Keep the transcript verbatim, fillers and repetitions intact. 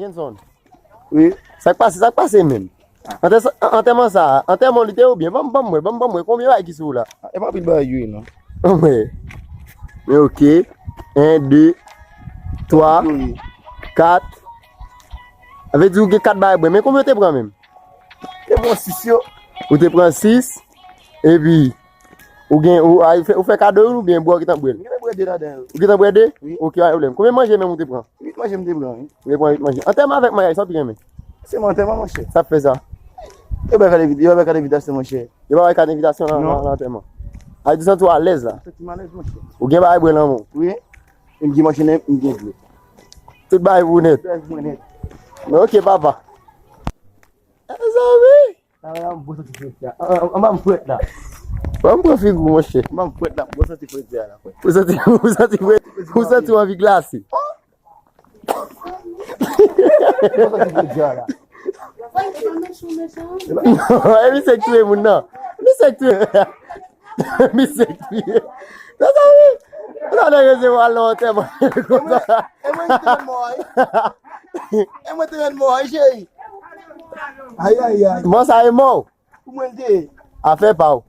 Jenson. Wi. Sa k pase, sa k pase menm? Antè-, antèman sa, antèman li te ou byen? Ban m, ban m wè, ban m, ban m wè. Konbyen bagay ki sou ou la? E pa anpil bagay yo ye non. Ban m wè. Men oke. En, de, twa, kat. Sa vle di ou gen kat bagay bwè. Men konbyen ou te pran menm? Te pran sis yo. Ou te pran sis. Epi, ou gen, ou, a, ou fè, ou fè kado youn oubyen bwè ou gentan bwè l? M gentan bwè de ladan yo. Ou gentan bwè de? Wi. Oke, pa gen pwoblèm. Konbyen manje menm ou te pran? Uit manje m te pran, wi. Ou te pran uit manje. Antèman avèk maryaj, sa w pi renmen? Se antèman, monchè. Sa k fè sa? Yo bay kat envit-, yo bay kat envitasyon, monchè. Yo pa bay kat envitasyon nan, nan, nan antèman. A, ou santi w alèz la? Santi m alèz, monchè. Ou gen bagay bwè nan men w? Wi. M gen machin, m gen dlo. Tout bagay pou nèt. Tout bagay pou nèt. Men oke, papa. Mezanmi! Sa la, m bon santi frèt la. An, an, anba m frèt la. Ban m pran figi w, monchè. Anba m frèt la, m bon santi frèt la, frèt. Ou santi, ou santi frèt, ou santi w anvi glase. M bon santi frèt la. Non, e misye k touye moun nan. Misye k touye. Misye k touye. Mezanmi, sa nan resevwa l nan antèman konsa. E mwen ki te mèt mò a, wi. E mwen te mèt mò a, wi, cheri. Ay, ay, ay. Mò sa e mò. Pou mwen l te ye. Afè pa w.